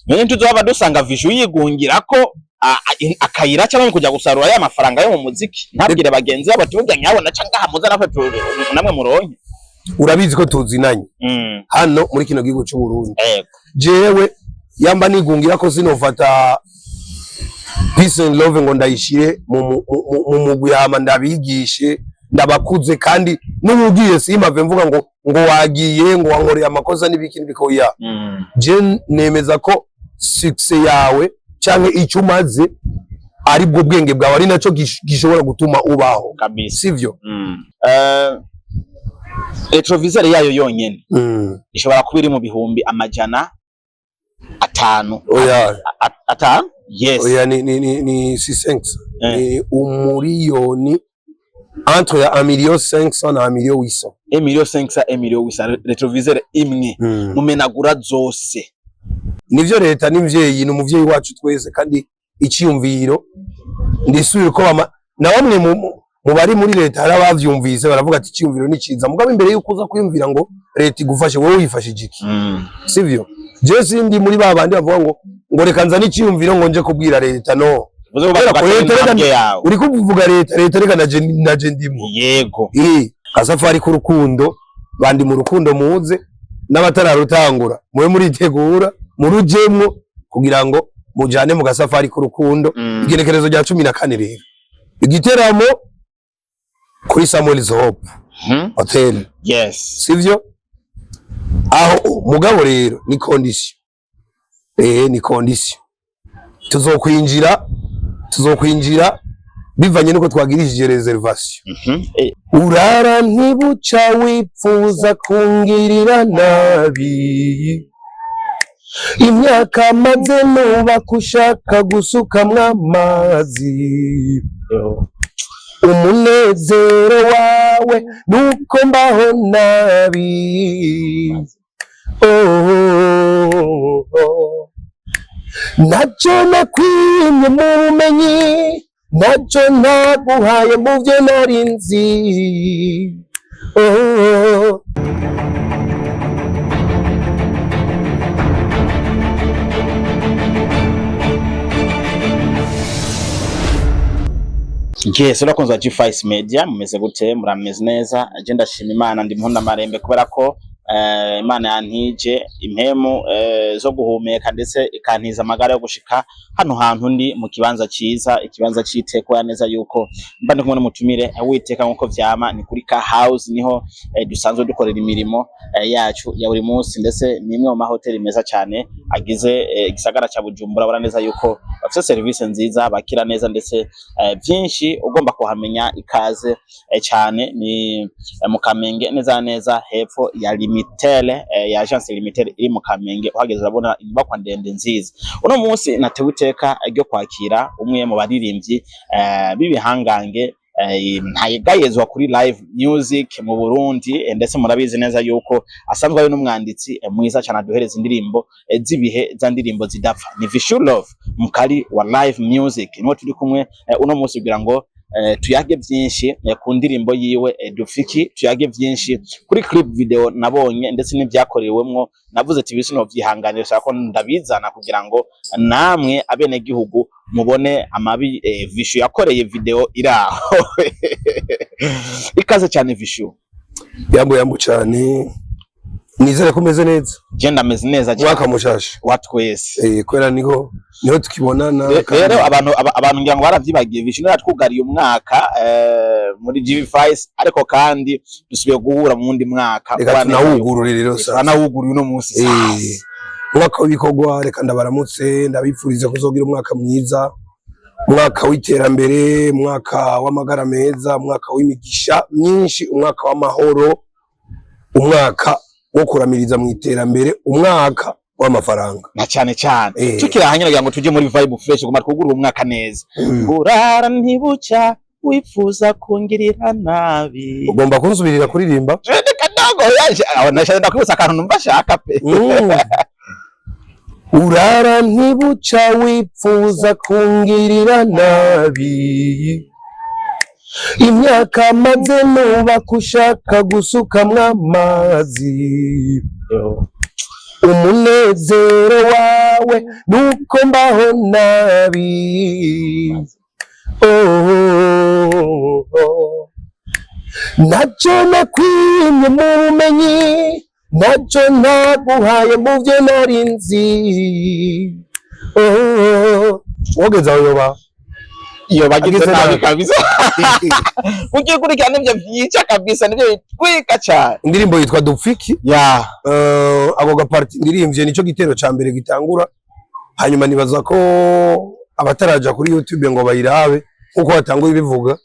None tuzohava dusanga Vishu yigungira ko akayira cyangwa kujya gusarura ya mafaranga yo mu muziki, ntabwire bagenzi babo ati burya nyabona cyangwa ngaha muza natwe namwe muronke. Urabizi ko tuzinanye hano muri kino gihugu cy'u Burundi. Jewe yamba nigungira ko sinofata Peace and Love ngo ndayishire mu mugwi, hama ndabigishe, ndabakuze, kandi n'ubugiye simpave mvuga ngo wagiye ngo wankoreye amakosa n'ibiki n'ibikoya. Je nemeza ko succès yawe canke icyo umaze ari bwo bwenge bwawe, ari naco gishobora gutuma ubaho. Kabisa. Sivyo? Rétroviseur yayo yonyene ishobora kuba iri mu 500,000. Oya. 5, yes. Oya, ni 600. Ni umuriyoni, entre ya 1 million 500 na 1 million 800. 1 million 500, 1 million 800, rétroviseur imwe mumenagura zose. Nivyo, leta n'imvyeyi, ni umuvyeyi wacu twese, kandi iciyumviro ndisubira ko bama na bamwe mu bari muri leta hari abavyumvise baravuga ati iciyumviro ni ciza, mugabo imbere yuko uza kwiyumvira ngo leta igufashe, wowe wifashije iki? Sivyo? Jewe sindi muri ba bandi bavuga ngo reka nzane iciyumviro ngo nje kubwira leta, no. Uvuze ko Kubera ko bagatera leta reka intambwe yawe. Uri kuvuga leta, leta reka naje ndimwo. Kasafari k'urukundo, bandi mu rukundo muze, n'abatararutangura mube muritegura murujemwo kugira ngo mujane mu gasafari k'urukundo. Igenekerezo rya 14 rero, igiteramo kuri Samuel's Hope Hotel. Sivyo? Aho mugabo rero ni condition, ni condition, tuzokwinjira bivanye nuko twagirishije réservation. Urara ntibuca wipfuza kungirira nabi, imyaka maze nubaka ushaka gusukamwo amazi, umunezero wawe nuko mbaho nabi. Oh. Ntacyo nakwimye mu bumenyi, ntacyo ntaguhaye mu byo nari nzi. Oh. Yes, urakunze wa G5 Media, mumeze gute? Murameze neza? Je ndashima Imana, ndi mpunda marembe kubera ko Imana yantije impemu zo guhumeka, ndetse ikantiza amagara yo gushika hano hantu ndi mu kibanza ciza, ikibanza c'iteka neza yuko mba ndi kumwe n'umutumire witeka nkuko vyama. Ni kuri Ka House, niho dusanzwe dukorera imirimo yacu ya buri munsi, ndetse ni imwe mu mahoteli meza cyane agize igisagara ca Bujumbura. Bara neza yuko bafise service nziza, bakira neza, ndetse byinshi ugomba kuhamenya, ikaze cyane. Ni mu Kamenge neza na neza, hepfo ya Limitel, ya agence Limitel iri mu Kamenge. Uhageze urabona inyubakwa ndende nziza. Uno munsi natewe iteka ryo kwakira umwe mu baririmbyi b'ibihangange, ntayegayezwa kuri live music mu Burundi, ndetse murabizi neza yuko asanzwe ari n'umwanditsi mwiza cyane, aduhereza indirimbo z'ibihe, za ndirimbo zidapfa. Ni Vishu Love, mukali wa live music, niwe turi kumwe uno munsi kugira ngo tuyage byinshi ku ndirimbo yiwe Dufiki, tuyage byinshi kuri clip video nabonye ndetse n'ibyakorewemwo. Navuze ati bisi novyihanganira, shaka ko ndabizana kugira ngo namwe abenegihugu mubone amabi Vishu yakoreye video iraho. Ikaze cyane, Vishu. Yambo yambo cyane, nizere ko umeze neza. Je ndameze neza cyane. Umwaka mushasha. Wa twese. Kubera niho tukibonana. Rero abantu ngira ngo baravyibagiye, Vishu yaratwugariye umwaka muri GV5, ariko kandi dusubiye guhura mu wundi mwaka. Reka tunawugurure rero sasa. Turanawuguruye uno munsi sasa. Umwaka w'ibikorwa, reka ndabaramutse, ndabipfuriza kuzogira umwaka mwiza, umwaka w'iterambere, umwaka w'amagara meza, umwaka w'imigisha myinshi, umwaka w'amahoro, umwaka wo kuramiriza mu iterambere, umwaka w'amafaranga. Na cyane cyane. Tukiri aha nyine kugira ngo tujye muri vibe fresh, guma twugurure umwaka neza. Urara ntibuca wifuza kungirira nabi. Ugomba kunsubirira kuririmba? Reka ndogo yaje aho, nashaka ndakwibutsa akantu numva shaka pe. Urara ntibuca wipfuza kungirira nabi, imyaka maze nubaka ushaka gusukamwo amazi. Umunezero wawe nuko mbaho nabi. Oh. Ntacyo nakwimye mu bumenyi, ntacyo naguhaye mu byo nari nzi. Oh. Wogeza aho yoba Iyo bagize agize nabi nabi. Kabisa, ugiye kurikirana nibyo vyica kabisa, nibyo bitwika cyane. Indirimbo yitwa Dupfiki. Ako gaparti ndirimbye nico gitero ca mbere gitangura. Hanyuma nibaza ko abataraja kuri YouTube ngo bayirabe nkuko batanguye bivuga,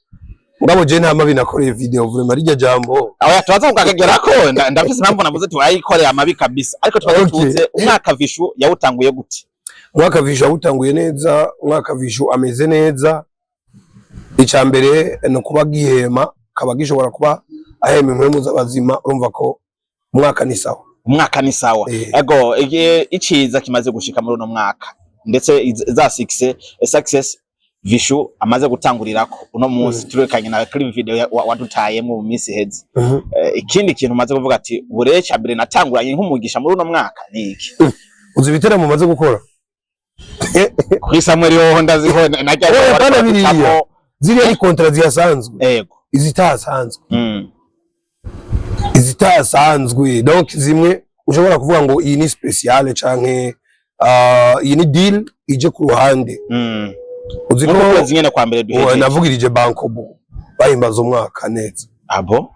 mugabo je nta mabi nakoreye video, vraiment rirya jambo. Aho tubaza kukagerako, ndafise impamvu navuze ati wayikoreye amabi kabisa, ariko tubaze tuze umwaka Vishu yawutanguye gute? Umwaka Vishu awutanguye neza, umwaka Vishu ameze neza. Ica mbere ni ukuba gihema, kaba gishobora kuba ahema impwemu z'abazima. Urumva ko umwaka ni sawa. Umwaka ni sawa. Ego, iciza kimaze gushika muri uno mwaka, ndetse za success Vishu amaze gutangurirako uno munsi, turekanye na clip video wadutayemwo mu minsi iheze. Ikindi kintu umaze kuvuga ati bure ca mbere natanguranye nk'umugisha muri uno mwaka ni iki? Uzi ibiteramo umaze gukora? Kuri Samuel hoho ndaziho najya. Oya, pana biriya. Ziriya ni contrat zihasanzwe. Izitahasanzwe, izitahasanzwe, donc zimwe ushobora kuvuga ngo iyi ni spéciale canke iyi ni deal ije ku ruhande. Uzi ko Muri kwezi nyene kwa mbere duhejeje. Navugirije Bankobu bahimbaza umwaka neza. Abo.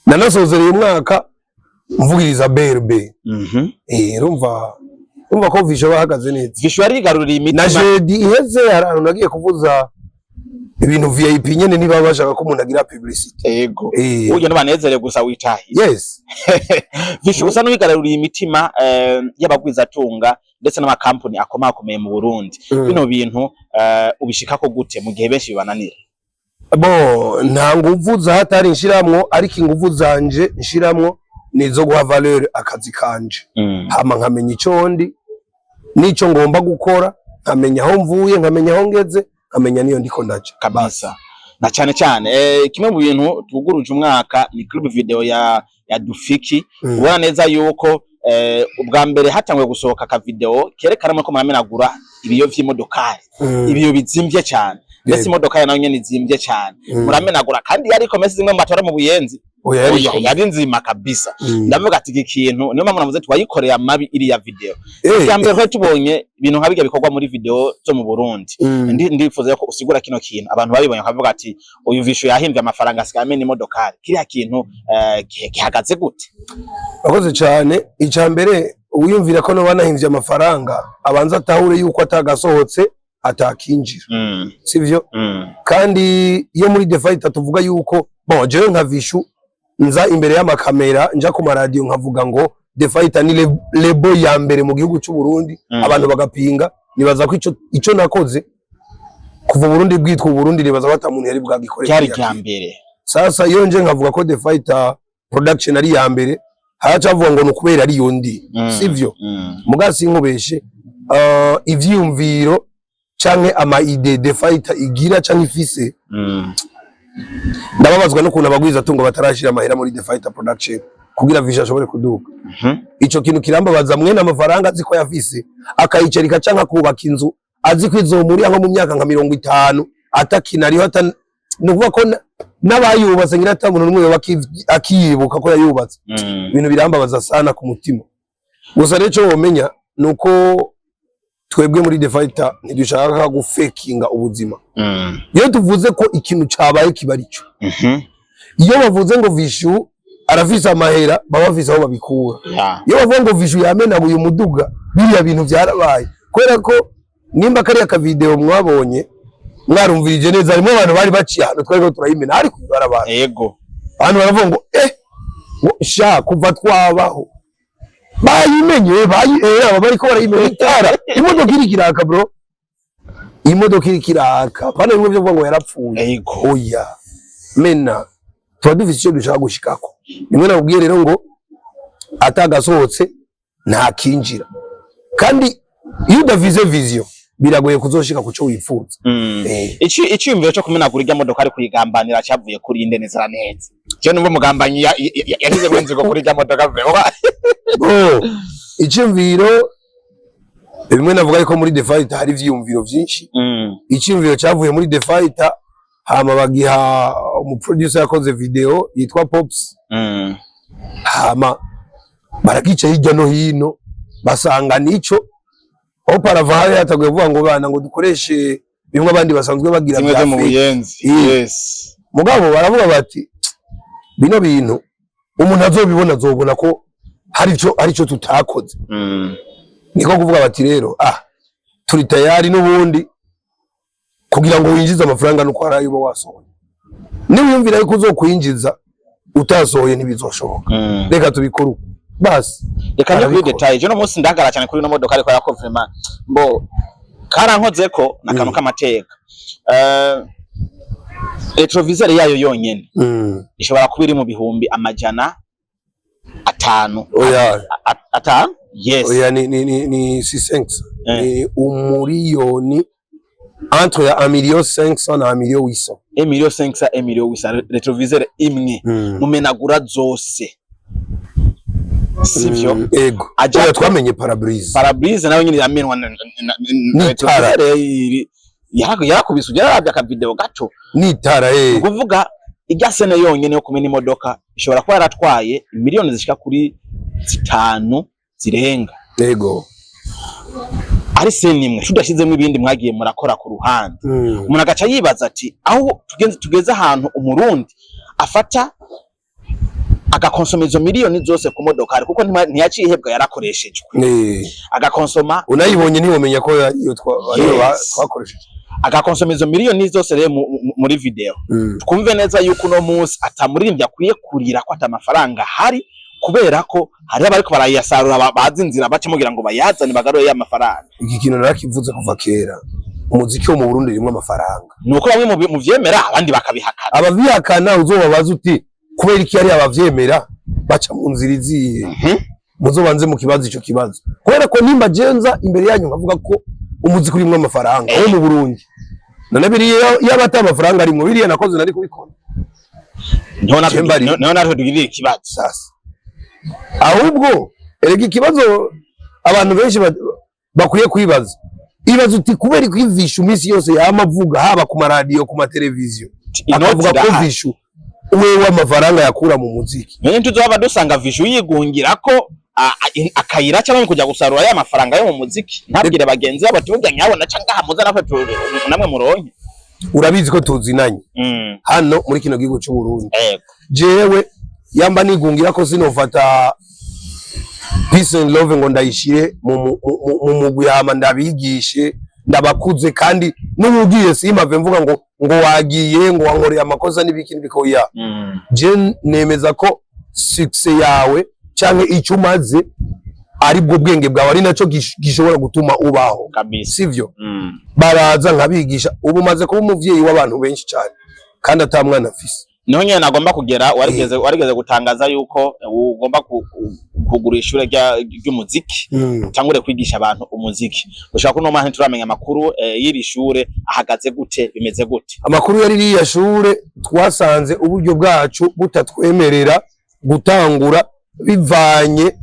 Nanasozereye umwaka mvugiriza BRB. Urumva ko Visho bahagaze neza. Vishu yarigaruriye Na imitima. Jeudi iheze hari ahantu nagiye kuvuza ibintu VIP nyene, niba bashaka ko umuntu agira publicity. Ujya n'ubanezere gusa witahiye. Yes. Vishu usa n'uwigaruriye imitima y'abagwizatunga ndetse n'amakampani akomakomeye mu Burundi. Bino bintu ubishikako gute mu gihe benshi bibananira? Bo nta nguvu za hatari nshiramwo, ariko inguvu zanje nshiramwo ni izo guha valeur akazi kanje, hama nkamenya ico ndi n'ico ngomba gukora, nkamenya aho mvuye, nkamenya aho ngeze, nkamenya niyo ndiko ndaja. Kabisa, na cyane cyane kimwe mu bintu tuguruje umwaka ni clip video ya Dufiki. Ubona neza yuko ubwa mbere hatanguye gusohoka ka video kerekana ko muramenagura ibiyo vy'imodokari, ibiyo bizimvye cyane, ndetse imodokari nayo nyene izimvye cyane. Muramenagura kandi yari ikomeye, zimwe mu batora mu Buyenzi. Oya, yari Oya, ikomeye. yari nzima kabisa. Ndavuga ati iki kintu niyo mpamvu navuze twayikoreye amabi iriya video. Icya mbere twari tubonye ibintu nka bijya bikorwa muri video zo mu Burundi. Ndifuza ko usigura kino kintu, abantu babibonye bakavuga ati uyu Vishu yahimbye amafaranga asigaye amena imodokari. Kiriya kintu gihagaze gute? Urakoze cyane. Icya mbere, uwiyumvira ko noba nahimvye amafaranga abanza atahure yuko atagasohotse atakinjira, sivyo? Kandi iyo muri The Fighter tuvuga yuko, bon, jewe nka Vishu nza imbere y'amakamera, nja ku maradiyo nkavuga ngo The Fighter ni label ya mbere mu gihugu cy'u Burundi, abantu bagapinga. Nibaza ko ico nakoze kuva Burundi bwitwa Burundi, nibaza ko ata muntu yari bwagikore. Ryari kiriya rya kintu. mbere. Sasa iyo nje nkavuga ko The Fighter Production ari ya mbere, haracavuga ngo ni ukubera ari yo ndi, sivyo? Muga sinkubeshe, ivyiyumviro canke ama idées The Fighter igira canke ifise, ndababazwa n'ukuntu abagwiza tungo batarashira amahera muri The Fighter Production kugira Visha ashobore kuduka. Ico kintu kirambabaza. Mwene amafaranga azi ko yafise, akayicarika canke akubaka inzu azi ko izomuriya nko mu myaka nka 50 atakina ariho, ata ni ukuvuga ko n'abayubatse ngira ata muntu n'umwe yoba akiyibuka ko yayubatse. Ibintu birambabaza sana ku mutima. Gusa rero ico womenya ni uko twebwe muri The Fighter ntidushaka gufekinga ubuzima. Iyo tuvuze ko ikintu cabaye, kiba arico. Iyo bavuze ngo Vishu arafise amahera, baba bafise aho babikura. Iyo bavuga ngo Vishu yamenaguye umuduga, biriya bintu vyarabaye, kubera ko nimba kariya kavideo mwabonye mwarumvirije neza, harimo abantu bari baciye ahantu twariko turayimena ariko ibarabara. Abantu baravuga ngo ngo sha kuva twabaho bayimenye bayi aba bariko barayimena itara, imodoka iriko iraka, bro, imodoka iriko iraka, pana bimwe vyo kuvuga ngo yarapfuye. Oya, mena tuba dufise icyo dushaka gushikako. Rimwe nakubwiye rero ngo atagasohotse ntakinjira, kandi iyo udafise vision biragoye kuzoshika ku cyo wifuza. Iciyumviro cyo kumenagura irya modoka ari kuyigambanira cyavuye kuri inde neza na neza? Je numva umugambanyi yashyize inzigo kuri rya modoka vraiment. Oh, iciyumviro bimwe navuga yuko muri The Fighter hari ivyiyumviro vyinshi. Iciyumviro cavuye muri The Fighter, hama bagiha umuproducer yakoze video yitwa Pops, hama baragica hirya no hino, basanga nico aho parava yataguye kuvuga ngo bana ngo dukoreshe bimwe abandi basanzwe bagira zimwe vya zo mu fake. Buyenzi. Mugabo baravuga bati bino bintu umuntu azobibona azobona ko hari ico tutakoze. Niko kuvuga bati rero turi tayari n'ubundi kugira ngo winjize amafaranga nuko hari ayo uba wasohoye. Niwiyumvira yuko uzokwinjiza utasohoye, ntibizoshoboka. Reka tubikore uko basi. Reka njye kuri Arabikora. détail. Je no munsi ndagara cyane kuri ino modoka, ariko yako vraiment mbo karankoze ko nakantu k'amateka. Rétroviseur yayo yonyene ishobora kuba iri mu 500,000. Oya. Atanu, yes. Oya, ni 6 ni umuriyoni, entre ya 1 million 500 na 1 million 800. 1 million 500, 1 million 800, rétroviseur imwe mumenagura zose, sivyo? Ego. Oya, twamenye pare-brise. Pare-brise nayo nyine iramenwa na N'itara. rétroviseur yarakubise, yaravye akavideo gato. N'itara. Ukuvuga irya scène yonyene yo kumena imodoka ishobora kuba yaratwaye miliyoni zishika kuri 5 zirenga. Ari scène imwe, tudashizemo ibindi mwagiye murakora ku ruhande. Umuntu agaca yibaza ati aho tugeze ahantu umurundi afata agakonsoma izo miliyoni zose ku modokari, kuko ntiyaciye ihebwa, yarakoreshejwe, agakonsoma. Unayibonye ntiwomenya ko ariyo ariyo twakoresheje. Agakonsoma izo miliyoni zose rero muri video. Twumve neza yuko uno munsi atamuririmbyi akwiye kurira ko ata mafaranga ahari, kubera ko hariho abariko barayasarura, bazi inzira bacamo kugira ngo bayazane, bagarure ya mafaranga. Iki kintu narakivuze kuva kera, umuziki wo mu Burundi urimwo amafaranga. Nuko bamwe muvyemera, abandi bakabihakana. Ababihakana uzobabaza uti kubera iki ari abavyemera baca mu nzira izihe? Muzobanze mu kibazo ico kibazo, kubera ko nimba jenza imbere yanyu nkavuga ko umuziki urimwo amafaranga wo mu Burundi, none biriya yaba ata amafaranga arimwo, biriya nakoze nari kubikora? Niho natwe Jemba niho natwe tugirira ikibazo. Sasa ahubwo erega ikibazo abantu benshi bakwiye kwibaza, ibaza uti kubera ko Vichou iminsi yose yama avuga, haba ku maradiyo, ku mateleviziyo, Inoti akavuga ko irahari. Vichou wewe amafaranga yakura mu muziki. None tuzohava dusanga Vichou yigungira ko akayira cyangwa kujya gusarura ya mafaranga yo mu muziki, ntabwire bagenzi babo ati burya nyabona canke aha muza natwe namwe muronke. Urabizi ko tuzinanye hano muri kino gihugu c'u Burundi. Jewe yamba nigungira ko sinofata Peace and Love ngo ndayishire mu mugwi, hama ndabigishe, ndabakuze, kandi n'ubugiye simave mvuga ngo wagiye ngo wankoreye amakosa n'ibiki n'ibikoya. Je nemeza ko succès yawe canke icyo umaze ari bwo bwenge bwawe, ari naco gishobora gutuma ubaho. Sivyo? Baraza nkabigisha. Ubu maze kuba umuvyeyi w'abantu benshi cyane kandi ata mwana afise. Niho nyene nagomba kugera. Warigeze gutangaza yuko ugomba kugura ishure ry'umuziki, utangure kwigisha abantu umuziki. Ushaka ko no mwanya turamenya amakuru y'iri shure ahagaze gute, bimeze gute? Amakuru ya ririya shure, twasanze uburyo bwacu butatwemerera gutangura bivanye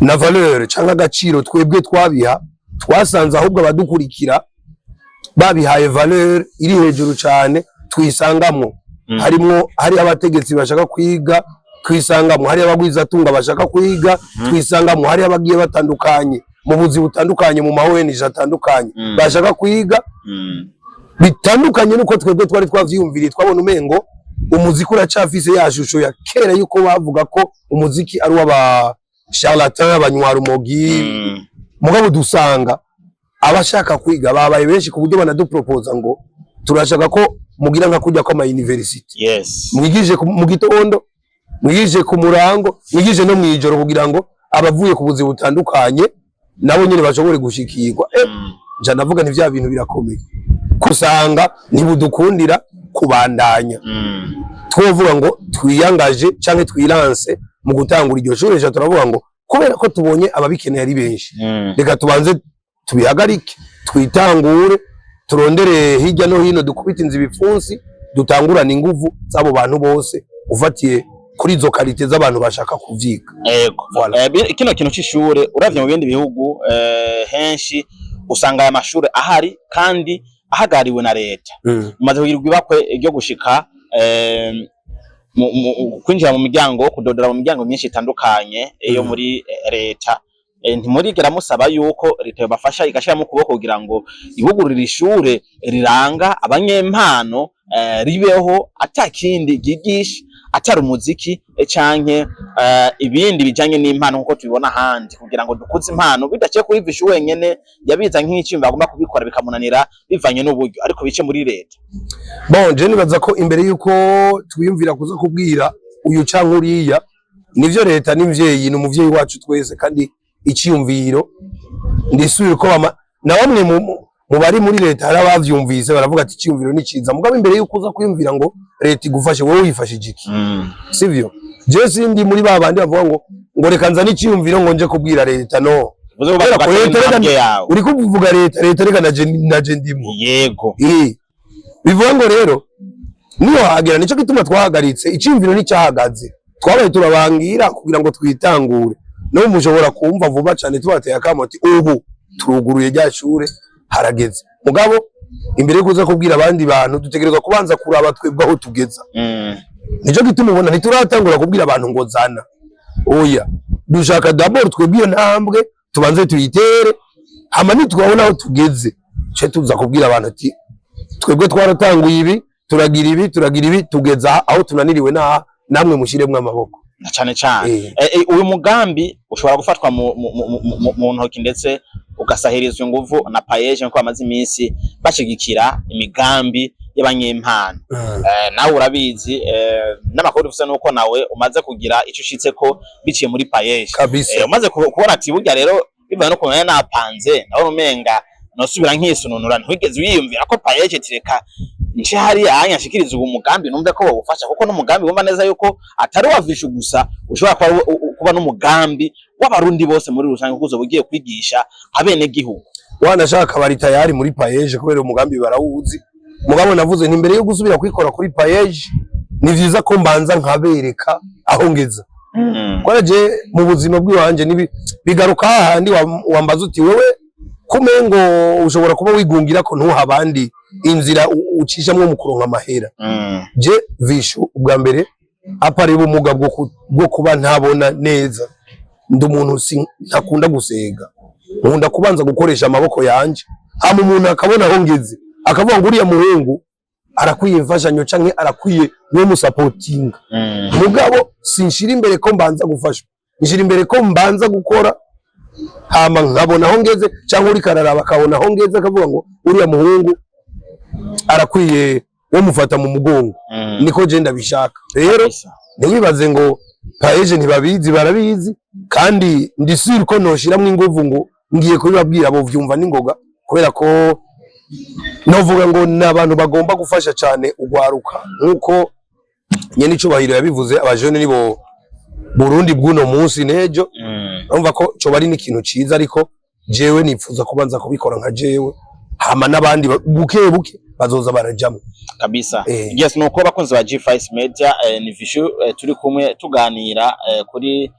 na valeur canke agaciro twebwe twabiha. Twasanze ahubwo abadukurikira babihaye valeur iri hejuru cane. Twisangamwo harimwo hari abategetsi bashaka kwiga, twisangamwo hari abagwizatunga bashaka kwiga, twisangamwo hari abagiye batandukanye mu buzi butandukanye, mu ma ONG atandukanye bashaka kwiga, bitandukanye nuko twebwe twari twavyiyumviriye. Twabona umengo umuziki uracafise ya shusho ya kera yuko bavuga ko umuziki ari uw'aba charlatan, abanywarumogi. Mugabo dusanga abashaka kwiga babaye benshi, ku buryo banadupropoza ngo turashaka ko mugira nka kujya kw'ama university, mwigishe mu gitondo, mwigishe ku murango, mwigishe no mwijoro, kugira ngo abavuye ku buzi butandukanye nabo nyene bashobore gushikirwa. Nja ndavuga nti vya bintu birakomeye, kusanga ntibudukundira kubandanya. Twovuga ngo twiyangaje canke twilanse mu gutangura iryo shure, ja turavuga ngo kubera ko tubonye ababikeneye ari benshi, reka tubanze tubihagarike, twitangure, turondere hirya no hino, dukubite inzu ibipfunsi, dutangurane inguvu z'abo bantu bose. ufatiye kuri izo qualité z'abantu bashaka kuvyiga. Voilà. Kino kintu c'ishure, uravye mu bindi bihugu, henshi usanga aya mashure ahari kandi ahagariwe na leta. Mumaze kugirirwa ibakwe ryo gushika kwinjira mu miryango, kudodora mu miryango myinshi itandukanye yo muri leta. Ntimurigera musaba yuko leta yobafasha igashiramo ukuboko kugira ngo ibugurure ishure riranga abanyempano, ribeho ata kindi ryigisha atari umuziki, canke ibindi bijanye n'impano nkuko tubibona ahandi, kugira ngo dukuze impano bidaciye kuri Vishu wenyene yabiza nk'iciyumviro, agomba kubikora bikamunanira bivanye n'uburyo, ariko bice muri leta? Bon, je nibaza ko imbere yuko twiyumvira kuza kubwira uyu canke uriya, nivyo, leta n'imvyeyi, ni umuvyeyi wacu twese. Kandi iciyumviro ndisubira ko bama na bamwe mu bari muri leta hari abavyumvise baravuga ati iciyumviro ni ciza. Mugabo imbere yuko uza kwiyumvira ngo leta igufashe, wowe wifashije iki? Sivyo? Je sindi muri ba bandi bavuga ngo reka nzane iciyumviro ngo nje kubwira leta, no. Uvuze ko Kubera ko bagatera leta reka intambwe yawe. Uri kuvuga leta, leta reka naje ndimwo. Bivuga ngo rero niyo hagera, nico gituma twahagaritse iciyumviro, nticyahagaze, twabaye turabangira kugira ngo twitangure. No mushobora kumva vuba cane tubateye akamo ati ubu turuguruye rya shure, harageze. Mugabo imbere yo kuza kubwira abandi bantu, dutegerezwa kubanza kuraba twebwe aho tugeza. Nico gituma ubona ntituratangura kubwira abantu ngo zana, oya. Dushaka d'abord twebwe iyo ntambwe tubanze tuyitere, hama nitwabona aho tugeze ce tuza kubwira abantu ati twebwe twaratanguye ibi, turagira ibi, turagira ibi, tugeza aha, aho tunaniriwe naha, namwe mushiremwo amaboko. Na cane cane. Uyu mugambi ushobora gufatwa mu ntoki ndetse ugasahirizwa inguvu na PAEEJ, nkuko bamaze iminsi bashigikira imigambi y'abanyempano. Nawe urabizi, n'amakuru dufise nuko nawe umaze kugira ico ushitseko biciye muri PAEEJ. Kabisa. Umaze kubona ati burya rero bivanye no kumenya napanze, ndabona umenga nosubira nkisununura, ntiwigeze wiyumvira ko PAEEJ tireka nce hariya anya nshikiriza uwo mugambi, numve ko bawufasha, kuko n'umugambi wumva neza yuko atari uwa Vishu gusa, ushobora kuba n'umugambi w'Abarundi bose muri rusange, kuko uzoba ugiye kwigisha abenegihugu? Wanashaka bari tayari muri PAEEJ kubera umugambi barawuzi. Mugabo navuze nti imbere yo gusubira kwikora kuri PAEEJ, ni vyiza ko mbanza nkabereka aho ngeza. Kubera je mu buzima bw'iwanje bigaruka hahandi wambaza uti wewe kumengo ushobora kuba wigungira ko ntuha abandi inzira ucishamwo mu kuronka amahera. Je Vishu, ubwa mbere, apara ubumuga bwo kuba ntabona neza, ndi umuntu ntakunda gusega, nkunda kubanza gukoresha amaboko yanje, hama umuntu akabona aho ngeze, akavuga ngo uriya muhungu arakwiye imfashanyo canke arakwiye niwe musapotinga. Mugabo sinshira imbere ko mbanza gufashwa, nshira imbere ko mbanza gukora, hama nkabona aho ngeze, cyangwa uri kararaba akabona aho ngeze, akavuga ngo uriya muhungu arakwiye wo mufata mu mugongo. Niko je ndabishaka rero. Ntiwibaze ngo PAEEJ ntibabizi, barabizi. Kandi ndi sûr ko noshiramwo inguvu ngo ngiye kubibabwira, bo vyumva n'ingoga, kubera ko novuga ngo ni abantu bagomba gufasha cyane ugwaruka, nkuko nyene icubahiro yabivuze, abajene nibo Burundi bw'uno munsi n'ejo. Urumva ko coba ari n'ikintu ciza, ariko jewe nipfuza kubanza kubikora nka jewe, hama n'abandi buke buke bazoza barajamwo. Kabisa. Yes, nuko bakunzi ba G5 Media, ni Vishu, turi kumwe tuganira kuri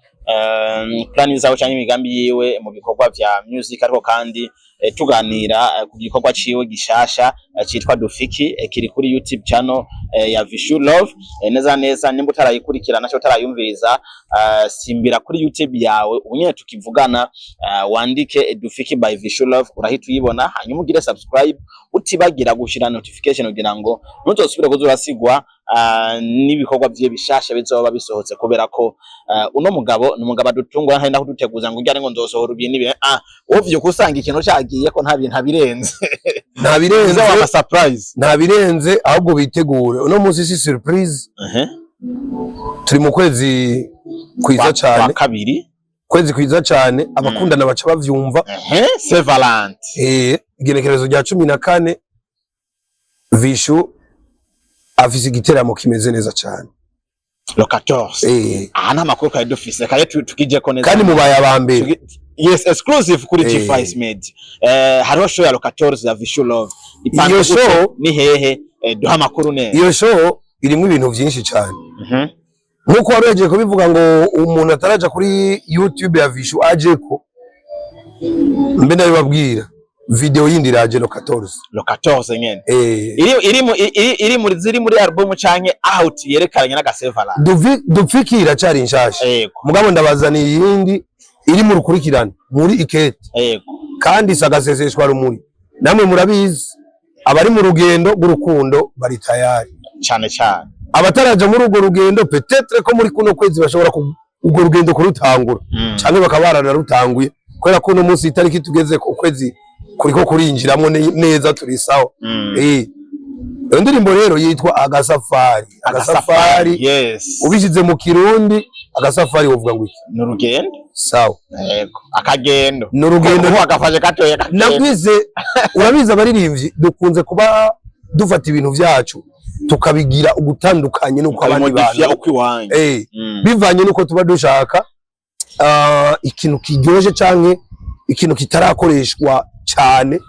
plan zawe cyangwa imigambi yiwe mu bikorwa vya music, ariko kandi tuganira ku gikorwa ciwe gishasha citwa Dufiki, kiri kuri YouTube channel ya Vishu Love. Neza neza, nimba utarayikurikirana cyangwa utarayumviriza, simbira kuri YouTube yawe ubu nyene tukivugana, wandike Dufiki by Vishu Love, urahita uyibona, hanyuma ugire subscribe, utibagira gushira notification kugira ngo ntuzosubire kuza urasigwa n'ibikorwa vyiwe bishasha bizoba bisohotse, kubera ko uno mugabo ni umugabo adutungura, ntari naho duteguza ngo ujyane ngo nzosohora ibintu ibi, uvyuka usanga ikintu cagiye ko nta bintu abirenze. Nta birenze. Bizoba ama surprise. Nta birenze, ahubwo bitegure. Uno munsi si surprise. Turi mu kwezi kwiza Kwa cane. kabiri. Kwezi kwiza cane, abakundana baca bavyumva. Saint Valentin. Igenekerezo rya 14, Vishu afise igiteramo kimeze neza cane. Le 14? Aha nta makuru twari dufise kare, tukijeko neza. Kandi mubaye aba mbere. Yes, exclusive kuri G5 Media. Hariho show ya le 14 ya Vishu Love. Ipanze Iyo gute? show Ni hehe? Duha amakuru neza. Iyo show irimwo ibintu vyinshi cane. Nkuko wari wagiye kubivuga ngo umuntu ataraja kuri YouTube ya Vishu ajeko, mbe ndabibabwira, video yindi iraje le 14. Le 14 nyene? Eh. Iri muri ziri muri album canke out yerekeranye n'agasevara? Dupfiki iracari nshasha. Mugabo ndabazaniye iyindi iri mu rukurikirane muri ikete. Kandi isagaseseshwa rumuri, namwe murabizi, abari mu rugendo rw'urukundo bari tayari. Cane cane. Abataraja muri urwo rugendo, peut-être ko muri kuno kwezi bashobora urwo rugendo kurutangura canke bakaba baranarutanguye, kubera ko uno munsi itariki tugeze ku kwezi kuriko kurinjiramwo neza, turi sawa. Iyo ndirimbo rero yitwa Agasafari. Agasafari. Ubishize mu Kirundi, agasafari wovuga ngo iki? Ni urugendo. Sawa. Yego, akagendo. Ni urugendo. Kuko agafashe gatoya akagendo. Nabwize, urabizi, abaririmbyi dukunze kuba dufata ibintu vyacu tukabigira ugutandukanye n'uko abandi ukabimodifiya bantu uko iwanyu. Bivanye n'uko tuba dushaka ikintu kiryoshe canke ikintu kitarakoreshwa cyane,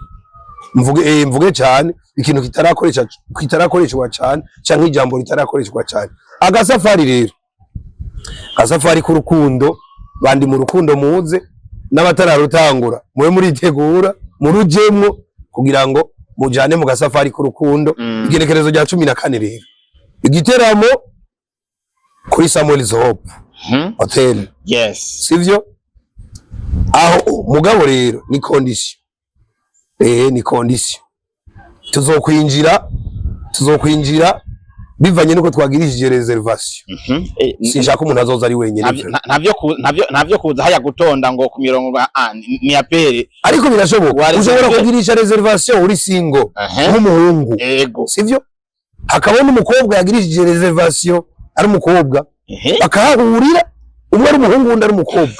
mvuge mvuge cyane ikintu kitarakoreshwa cyane canke ijambo ritarakoreshwa cyane. Agasafari rero, agasafari k'urukundo, bandi mu rukundo muze, n'abatararutangura mube muritegura murujemwo kugira ngo mujane mu gasafari k'urukundo. Igenekerezo rya 14 rero, igiteramo kuri Samuel's Hope Hotel. Sivyo? Aho mugabo rero ni condition, ni condition, tuzokwinjira bivanye nuko twagirishije réservation. Sinshaka umuntu azoza ari wenyine. Ntavyo kuza haya gutonda ngo ku mirongo, ni appel. Ariko birashoboka. Wa Ushobora réservé. kugirisha réservation uri single nk'umuhungu, sivyo? Hakaba n'umukobwa yagirishije réservation ari umukobwa, bakahahurira, umwe ari umuhungu, undi ari umukobwa,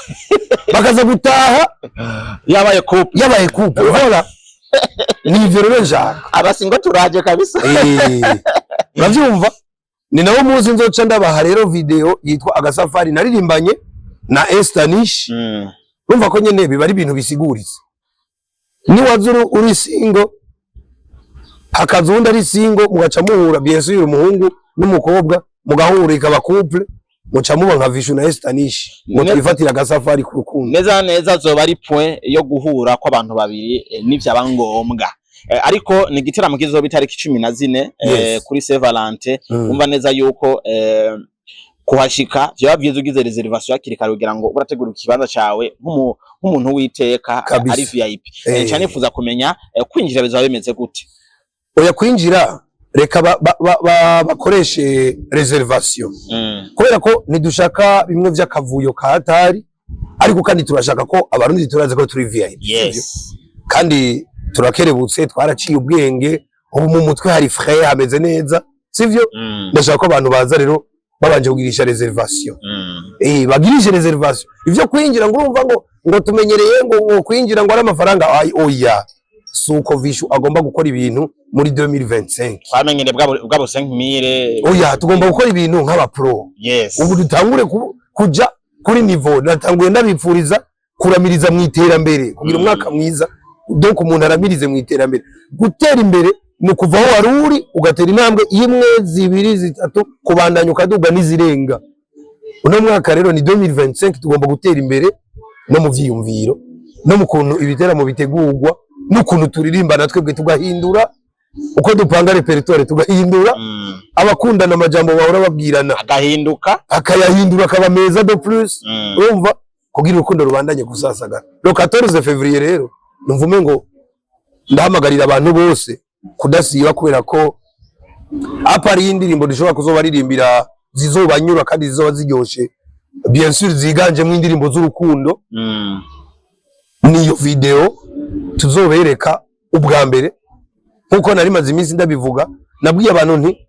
bakaza gutaha Yabaye couple. Yabaye couple, voilà, ni ivyo rero nshaka. Abasingo turaje kabisa. Uravyumva, ni nawo munsi nzoca ndabaha rero video yitwa Agasafari naririmbanye na Estanish. Urumva ko nyene biba ari ibintu bisiguritse. Niwaza uri single, hakaza uwundi ari single, mugaca muhura, bien sûr, umuhungu n'umukobwa mugahura ikaba couple, muca muba nka Vishu na Estanish ngo twifatire agasafari ku rukundo. Neza neza, zoba ari point yo guhura kw'abantu babiri, nivyaba ngombwa. Ariko ni igiteramo kizoba itariki 14 kuri Saint Valentin. Umva neza yuko kuhashika vyoba vyiza ugize réservation hakiri kare kugira ngo urategura ikibanza cawe nk'umuntu w'iteka, ari VIP. Cyane nifuza kumenya, kwinjira bizoba bimeze gute? Oya, kwinjira reka bakoreshe réservation, kubera ko ntidushaka bimwe vy'akavuyo ka hatari, ariko kandi turashaka ko Abarundi turazi ko turi VIP, sivyo? Kandi turakerebutse, twaraciye ubwenge, ubu mu mutwe hari frais, hameze neza, sivyo? Ndashaka ko abantu baza rero babanje kugirisha réservation. Bagirishe réservation. Ivyo kwinjira ngo urumva ngo tumenyereye ngo kwinjira ngo ari amafaranga, ay, oya, suko Vishu agomba gukora ibintu muri 2025. Twamenyere bwabo 5000. Oya, tugomba gukora ibintu nk'aba pro. Ubu dutangure kuja kuri niveau natanguye ndabipfuriza kuramiriza mu iterambere, kugira umwaka mwiza. Donc umuntu aramirize mu iterambere. Gutera imbere ni ukuva aho wari uri ugatera intambwe imwe, zibiri, zitatu, kubandanya ukaduga n'izirenga. Uno mwaka rero ni 2025, tugomba gutera imbere no mu vyiyumviro, no mu kuntu ibiteramo bitegurwa, n'ukuntu turirimba, natwebwe tugahindura uko dupanga répertoire, tugahindura abakundana amajambo bahora babwirana agahinduka, akayahindura akaba meza de plus. Urumva, kugira urukundo rubandanye gusasagara. Le 14 février rero numva ngo ndahamagarira abantu bose kudasiba, kubera ko apa ari indirimbo dushobora kuzobaririmbira zizobanyura kandi zizoba ziryoshe, bien sûr ziganjemo indirimbo z'urukundo. Niyo video tuzobereka ubwa mbere. Nkuko nari maze iminsi ndabivuga, nabwiye abantu nti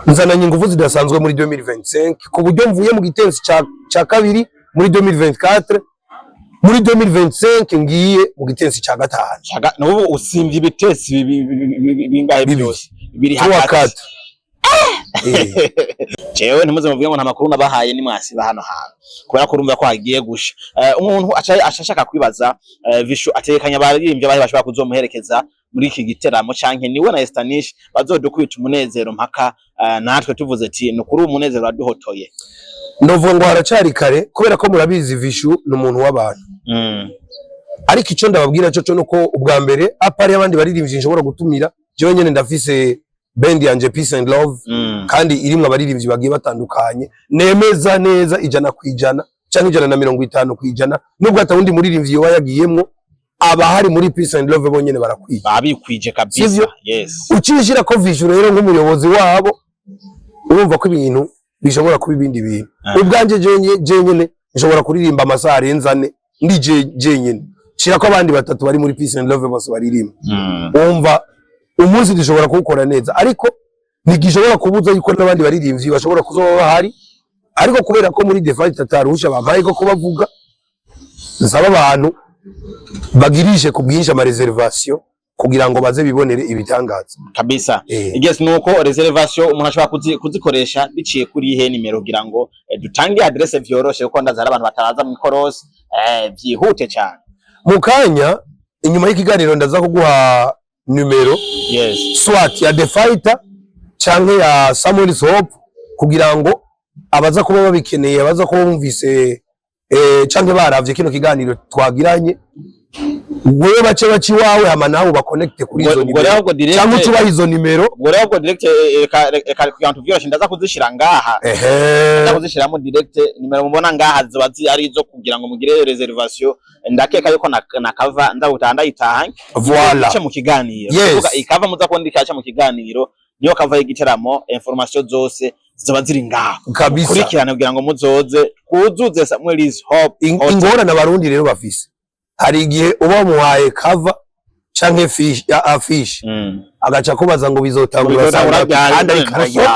nzananye ingufu zidasanzwe muri 2025, ku buryo mvuye mu gitensi ca kabiri muri 2024, muri 2025 ngiye mu gitensi ca gatanu. Nubu usimvye ibitesi bingahe? Bibiri. Byose biri Trois, hagati. quatre. Jewe ntimuze muvuge ngo nta makuru nabahaye, nimwasiba hano hantu kubera ko urumva ko hagiye gusha. Umuntu aca ashaka kwibaza, Vishu atekanya abaririmbyi bahe bashobora kuzomuherekeza muri iki giteramo, canke niwe na Estanish bazodukubita umunezero mpaka natwe tuvuze ati nukuri umunezero waduhotoye? Novuga ngo haracari kare, kubera ko murabizi Vishu ni umuntu w'abantu. Ariko ico ndababwira cyo nuko ubwa mbere, à part y'abandi baririmbyi nshobora gutumira, jewe nyene ndafise band yanje Peace and Love, kandi irimwo abaririmbyi bagiye batandukanye. Nemeza neza 100% canke 150%, nubwo atawundi muririmbyi yoba yagiyemwo, abahari muri Peace and Love bonyene barakwiye. Babikwije kabisa. Sivyo? Yes. Ucishira ko Vishu rero nk'umuyobozi wabo, urumva ko ibintu bishobora kuba ibindi bintu. Ubwanje jenyene nshobora kuririmba amasaha arenze 4 ndi jenyene, shira ko abandi batatu bari muri Peace and Love bose baririmba. Wumva umunsi dushobora kuwukora neza, ariko ntigishobora kubuza yuko n'abandi baririmbyi bashobora kuzoba bahari. Ariko kubera ko muri The Fight ataruhusha bampaye ko kubavuga, nsaba abantu bagirishe ku bwinshi ama réservation kugira ngo baze bibonere ibitangaza. Kabisa. Yes, nuko réservation umuntu ashobora kuzikoresha biciye kuri ihe nimero, kugira ngo dutange adresse vyoroshe, kuko ndaza hari abantu bataraza mu ikorosi, vyihute cyane. Mu kanya inyuma y'ikiganiro ndaza kuguha numero, soit ya The Fighter canke ya Samuel Hope, kugira ngo abaza kuba babikeneye, abaza kuba bumvise canke baravye kino kiganiro twagiranye, wewe bace baca iwawe, hama nawe ubaconnecte kuri izo Ubwo nimero rero ubwo direct canke uce ubaha izo nimero. Ubwo rero ubwo direct, reka kugira ngo tuvyoroshe, ndaza kuzishira ngaha. Ndaza kuzishiramo direct. Nimero mubona ngaha ziba ari izo kugira ngo mugire réservation. Ndakeka yuko na cover ndagutaha ndayitaha Voilà. ice mu kiganiro. Kuvuga ikava muza kundi ikaca mu kiganiro, niyo cover y'igiteramo. Information zose ziba ziri ngaho. Kurikirane kugira ngo muzoze twuzuze Samuel's Hope Hotel. Ingorane abarundi rero bafise, hari igihe uba wamuhaye cover canke fiche ya affiche, agaca kubaza ngo bizotangura Bizotangura saa ngapi? ryari? Kandi ariko ararya.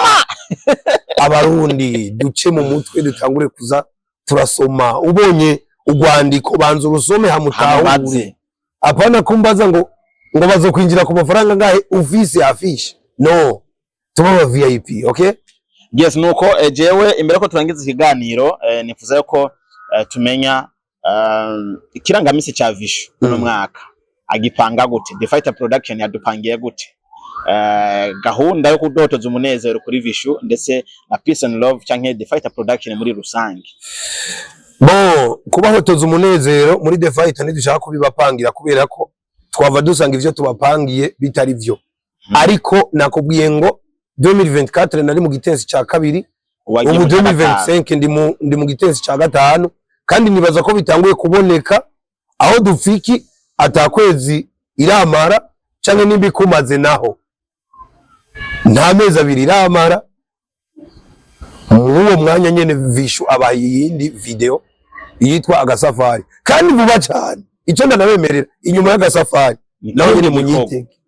Abarundi duce mu mutwe, dutangure kuza turasoma. Ubonye urwandiko, banza urusome hamutahure. Hamubaze. Apana kumbaza ngo bazokwinjira ku mafaranga ngahe ufise affiche. No tuba aba VIP, okay? Yes, nuko jewe imbere ko turangiza ikiganiro, nifuza yuko tumenya ikirangamisi ca Vishu uno mwaka agipanga gute, The Fighter Production yadupangiye gute, gahunda yo kudotoza umunezero kuri Vishu ndetse na Peace and Love canke The Fighter Production muri rusange. Bon, kubahotoza umunezero muri The Fighter ntidushaka kubibapangira, kubera ko twava dusanga ivyo tubapangiye bitari vyo. Ariko nakubwiye ngo 2024 nari mu gitensi ca kabiri. Wagiye Ubu mu ca gatanu. 2025 ndi mu gitensi ca gatanu, kandi nibaza ko bitanguye kuboneka aho dufiki atakwezi iramara, canke nimba ikumaze naho nta mezi 2 iramara. Muri uwo mwanya nyene Vishu abaye iyindi video yitwa Agasafari, kandi vuba cane ico ndanabemerera, inyuma y'Agasafari Ni naho nyene ikindi gikorwa. munyitege,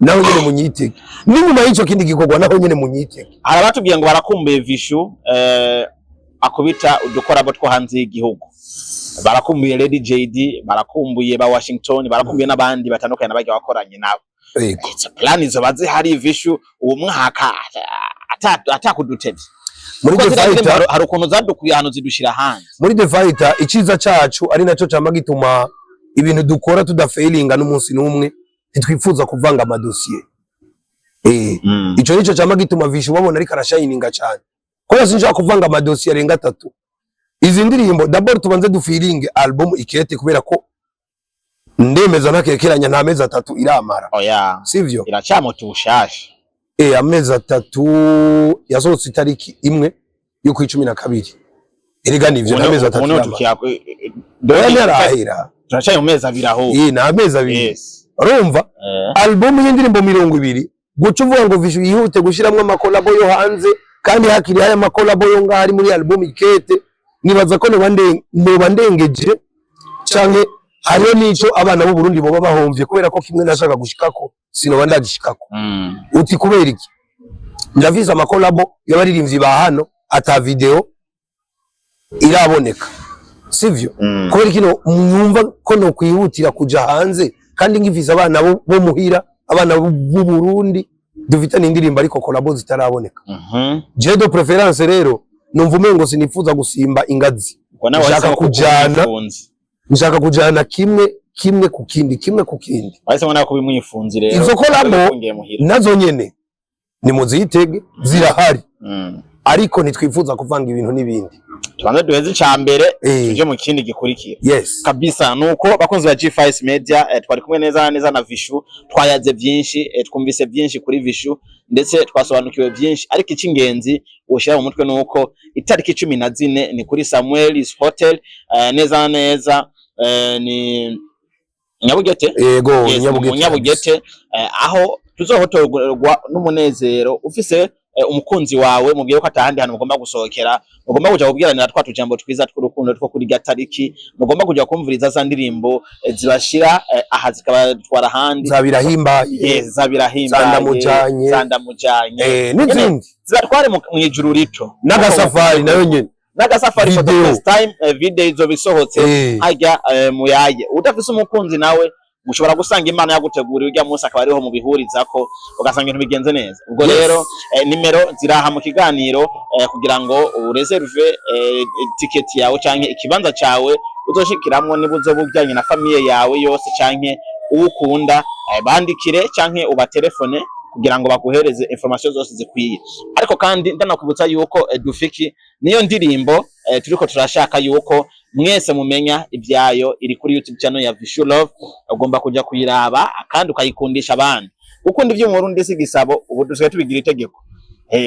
naho nyene munyitege, n'inyuma y'ico kindi gikorwa naho nyene munyitege. Hari abatubwiye ngo barakumbuye Vishu akubita udukorabo two hanze y'igihugu, barakumbuye Lady JD, barakumbuye ba Washington, barakumbuye n'abandi batandukanye n'abagiye bakoranye nabo. Izo plan zoba zihari, Vishu uwo mwaka atakudutevye? Muri Kuko The ziriya ndirimbo Fighter hari ukuntu zadukuye ahantu zidushira hanze. Muri The Fighter, iciza cacu ari naco cama gituma ibintu dukora tudafailinga n'umunsi n'umwe, ntitwifuza kuvanga amadosiye. Ico nico cama gituma Vishu babona ariko arashininga cane, kubera sinshaka kuvanga amadosiye arenga atatu. Izi ndirimbo d'abord tubanze dufiringe album Ikete, kubera ko ndemeza ntakekeranya nta mezi 3 iramara. Oya. Sivyo? Iracamota ubushasha. Amezi 3, yasohotse itariki 1 y'ukwa 12. Erega nivyo, nta mezi 3 Ubu iramara. Oya, ntarahera. Turacari mu mezi 2 aho. Ni amezi 2. Urumva, album y'indirimbo 20, guca uvuga ngo Vishu yihute gushiramwo amakolabo yo hanze kandi hakiri haya amakolabo yo ngaho ari muri album Ikete, nibaza ko noba ndengeje, canke hariho n'ico abana b'u Burundi boba bahomvye, kubera ko kimwe nashaka gushikako sinoba ndagishikako. Uti kubera iki? Ndafise amakolabo y'abaririmbyi ba hano ata video iraboneka, sivyo? Kubera kino mwumva ko no kwihutira kuja hanze kandi ngifise abana bo muhira, abana b'u Burundi dufitanye indirimbo ariko kolabo zitaraboneka. Je de préférence rero numva umengo sinifuza gusimba ingazi. Ubwo nawe Nshaka wahisemo kujana. kukunzi. Nshaka kujana kimwe. Kimwe ku kindi, kimwe ku kindi. Wahisemo nawe kubimwifunzi rero. Izo collabo Wifungiye muhira. nazo nyene nimuzitege, zirahari, ariko ntitwifuza kuvanga ibintu n'ibindi. Tubanze duheze ica mbere, tuje mu kindi gikurikira. Yes. Kabisa. Nuko bakunzi ba G5 Media, twari kumwe neza na neza na Vishu, twayaze byinshi, twumvise byinshi kuri Vishu, ndetse twasobanukiwe byinshi. Ariko icy'ingenzi ushyira mu mutwe nuko itariki 14 ni kuri Samuel's Hotel, neza na neza ni Nyabugete. Yego. Yes, mu Nyabugete. Nyabugete, aho tuzohotorwa n'umunezero. Ufise umukunzi wawe, mubwire ko atahandi hantu mugomba gusohokera, mugomba kuja kubwiranira twa tujambo twiza tw'urukundo two kuri gatariki, mugomba kuja kumviriza za ndirimbo zibashira aha zikabatwara ahandi. Zabirahimbaye. Yes, zabirahimbaye. Zandamujanye. Zandamujanye. N'izindi. Zibatware mw'ijuru rito. N'agasafari nayo nyene. N'agasafari for the Video. first time, video izoba isohotse harya muyaye. Udafise umukunzi nawe ushobora gusanga Imana yaguteguriye urya munsi, akaba ariho mubihurizako, ugasanga ibintu bigenze neza. Ubwo rero nimero ziraha mu kiganiro kugira ngo ureserve tiketi yawe canke ikibanza cawe uzoshikiramwo, niba uzoba ujyanye na famille yawe yose canke uwo ukunda, bandikire canke ubatelefone kugira ngo baguhereze information zose zikwiye. Ariko kandi ndanakwibutsa yuko Dufiki niyo ndirimbo turiko turashaka yuko mwese mumenya ibyayo, iri kuri YouTube channel ya Vishu Love. Ugomba kuja kuyiraba kandi ukayikundisha abandi. Gukunda ivy'Umurundi si gisabo, ubu dusigaye tubigira itegeko,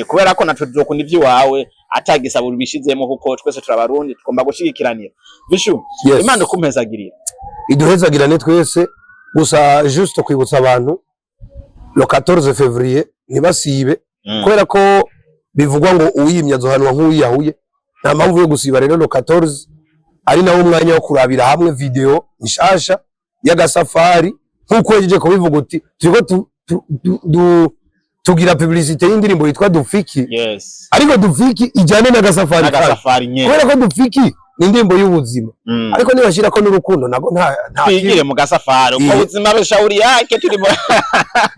kubera ko natwe tuzokunda ivy'iwawe ata gisabo ubishizemo, kuko twese turabarundi, tugomba gushigikiranira. Vishu, Yes. Imana ikumpezagirira. Iduhezagirane twese. Gusa juste kwibutsa abantu, le 14 février ntibasibe, kubera ko bivugwa ngo uwiyimye azohanwa nk'uwiyahuye. Nta mpamvu yo gusiba. Rero le 14 ari nawo umwanya wo kurabira hamwe video nshasha y'agasafari, nk'uko yaje kubivuga uti turiko tugira publicité y'indirimbo yitwa Dufiki, ariko Dufiki ijyane n'agasafari kandi, n'agasafari nyene, kubera ko Dufiki ni indirimbo y'ubuzima, ariko nibashirako n'urukundo nago nta Twigire mu gasafari ubwo buzima beshauri yake turimo.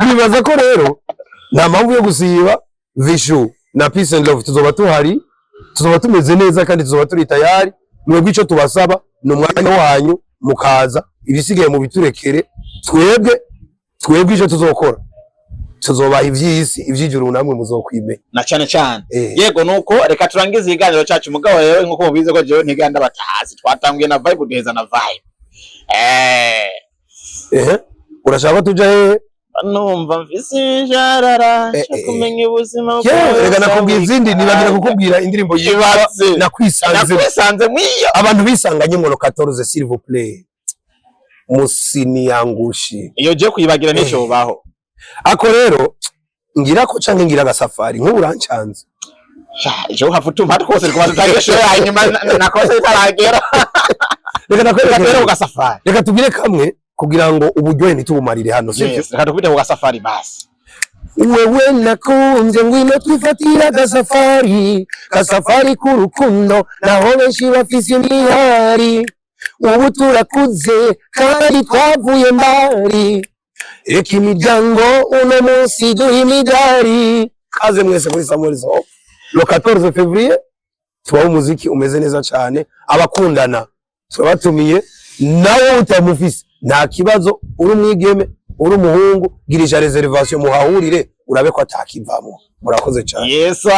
Nibaza ko rero nta mpamvu yo gusiba. Vishu na Peace and Love tuzoba tuhari, tuzoba tumeze neza kandi tuzoba turi tayari. Mwebwe ico tubasaba ni umwanya wanyu mukaza, ibisigaye mu biturekere twebwe. Twebwe ico tuzokora, tuzobaha ivy'isi, ivy'ijuru namwe muzokwimenya. Na cane cane. Yego, nuko reka turangize ikiganiro cacu. Mugabo rero nkuko mubizi ko jewe ntiganda batahazi, twatanguye na vibe, duheza na vibe. Ehe, urashaka ko tuja hehe? Numva mfise ijarara cyo kumenya ubuzima Yewe, bwawe. reka nakubwira izindi, nibagira kukubwira indirimbo yitwa Ibaze. Nakwisanze. Nakwisanze mwiyo. Abantu bisanganye ngo le 14, s'il vous plaît, musiniangushi. Iyo je kuyibagira nico baho. Ako rero ngira ko canke ngira agasafari nk'ubu urancanze. Ejo uhava utuma twose twaba tutagishoye show ya nyuma nakoze itaragera. Reka Reka nakwereke. tubere ku gasafari. Reka tugire kamwe kugira ngo uburyohe ntitubumarire hano, sivyo? Yes, reka tukubite ku gasafari basi. Wewe nakunze, ngwino twifatira agasafari, gasafari k'urukundo, naho benshi bafise imihari. Ubu turakuze kandi twavuye mbali, reka imiryango uno munsi duha imidari. Kaze mwese kuri Samuel Hope le 14 février, tubaho umuziki umeze neza cyane. Abakundana turabatumiye, nawe utamufise nta kibazo, uri umwigeme, uri umuhungu, girisha réservation muhahurire, urabe ko atakivamwo. Murakoze cyane. Yesa.